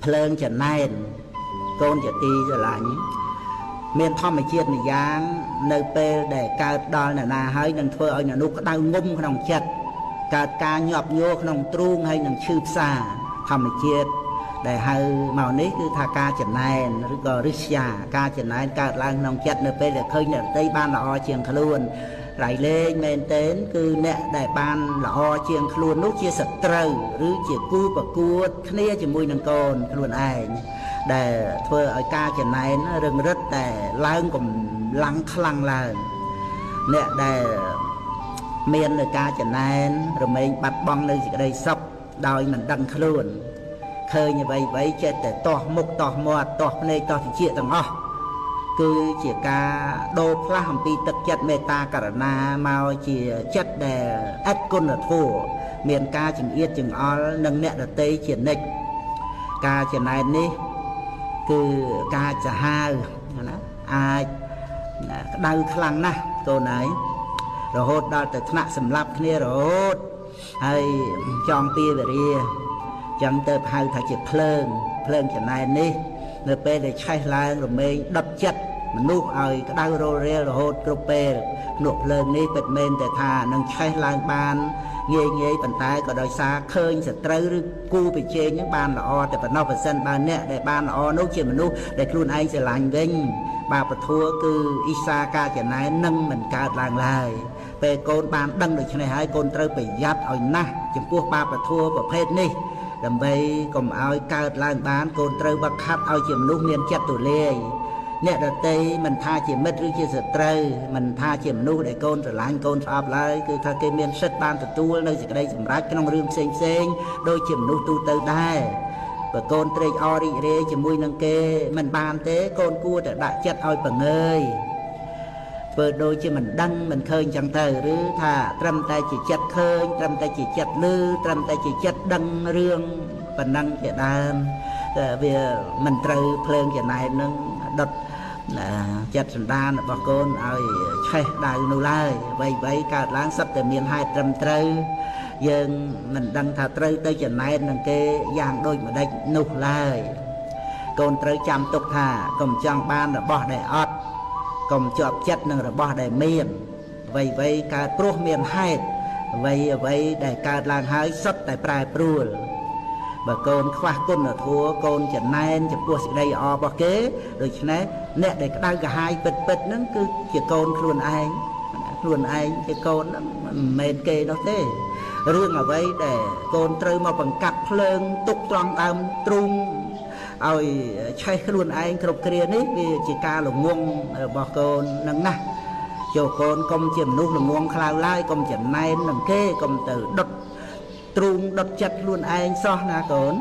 ភ្លើងចំណែនកូនជាទីស្រឡាញ់មានធម្មជាតិមួយយ៉ាងនៅពេលដែលកើតដល់អ្នកណាហើយនឹងធ្វើឲ្យអ្នកនោះក្តៅងុំក្នុងចិត្តកើតការញាប់ញ័រក្នុងទ្រូងហើយនឹងឈឺផ្សាធម្មជាតិដែលហៅមកនេះគឺថាការចំណែនឬក៏រិស្យាការចំណែនកើតឡើងក្នុងចិត្តនៅពេលដែលឃើញអ្នកដទៃបានល្អជាងខ្លួនរៃលែងមែនទែនគឺអ្នកដែលបានល្អជាងខ្លួននោះជាសត្រូវឬជាគូប្រកួតគ្នាជាមួយនឹងកូនខ្លួនឯងដែលធ្វើឲ្យការចំណែនរឹងរិតតែឡើងកម្លាំងខ្លាំងឡើងអ្នកដែលមាននៅការចំណែនរមែងបាត់បង់នៅសេចក្តីសុខដោយមិនដឹងខ្លួនឃើញអ្វីៗចេះតែទាស់មុខទាស់មាត់ទាស់ភ្នែកទាស់ត្រចៀកទាំងអស់គឺជាការដូរផ្លាស់អំពីទឹកចិត្តមេត្តាករុណាមកជាចិត្តដែលឥតគុណធម៌មានការចង្អៀតចង្អល់នឹងអ្នកដទៃជានិច្ចការចំណែននេះគឺការសាហាវណាអាចក្តៅខ្លាំងណាស់កូនហើយរហូតដល់ទៅថ្នាក់សម្លាប់គ្នារហូតហើយចងពីវរាចឹងទៅហៅថាជាភ្លើងភ្លើងចំណែននេះនៅពេលដែលឆេះឡើងរមែងដុតចិត្តមនុស្សឲ្យក្តៅរលរាលរហូតគ្រប់ពេលភ្នក់ភ្លើងនេះពិតមែនតែថានឹងឆេះឡើងបានងាយងាយប៉ុន្តែក៏ដោយសារឃើញសត្រូវឬគូប្រជែងនឹងបានល្អតែប៉ុណ្ណោះប្រសិនបើអ្នកដែលបានល្អនោះជាមនុស្សដែលខ្លួនឯងស្រឡាញ់វិញបាបធัวគឺអ៊ីសាការចំណែននឹងមិនកើតឡើងឡើយពេលកូនបានដឹងដូច្នេះហើយកូនត្រូវប្រយ័ត្នឲ្យណាស់ចំពោះបាបធัวប្រភេទនេះដើម្បីកុំឲ្យកើតឡើងបានកូនត្រូវវឹកហាត់ឲ្យជាមនុស្សមានចិត្តទូលាយអ្នកដទៃមិនថាជាមិត្តឬជាសត្រូវមិនថាជាមនុស្សដែលកូនស្រឡាញ់កូនស្អប់ឡើយគឺថាគេមានសិទ្ធិបានទទួលនៅសេចក្តីសម្រេចក្នុងរឿងផ្សេងផ្សេងដូចជាមនុស្សទូទៅដែរបើកូនត្រេកអររីករាយជាមួយនឹងគេមិនបានទេកូនគួរតែដាក់ចិត្តឲ្យបង្ើយធ្វើដូចជាមិនដឹងមិនឃើញចឹងទៅឬថាត្រឹមតែជាចិត្តឃើញត្រឹមតែជាចិត្តឮត្រឹមតែជាចិត្តដឹងរឿងប៉ុណ្ណឹងជាដើមតែវាមិនត្រូវភ្លើងចំណែននឹងដុតចិត្តសន្តានរបស់កូនឲ្យឆេះដៅនោះឡើយអ្វីៗកើតឡើងសុទ្ធតែមានហេតុត្រឹមត្រូវយើងមិនដឹងថាត្រូវទៅចំណែននឹងគេយ៉ាងដូចម្ដេចនោះឡើយកូនត្រូវចាំទុកថាកុំចង់បានរបស់ដែលអត់កុំជាប់ចិត្តនឹងរបស់ដែលមានអ្វីៗកើតព្រោះមានហេតុអ្វីៗដែលកើតឡើងហើយសុទ្ធតែប្រែប្រួលបើកូនខ្វះគុណធម៌កូនចំណែនចំពោះសេចក្តីល្អរបស់គេដូច្នេះអ្នកដែលក្តៅក្រហាយពិតពិតហ្នឹងគឺជាកូនខ្លួនឯងខ្លួនឯងជាកូនហ្នឹងមិនមែនគេនោះទេរឿងអ្វីដែលកូនត្រូវមកបង្កាត់ភ្លើងទុកត្រង់ដើមទ្រូងឲ្យឆេះខ្លួនឯងគ្រប់គ្រានេះវាជាការល្ងងរបស់កូននឹងណាស់ចូលកូនកុំជាមនុស្សល្ងងខ្លៅឡើយកុំចំណែននឹងគេកុំទៅដុតទ្រូងដុតចិត្តខ្លួនឯងសោះណាកូន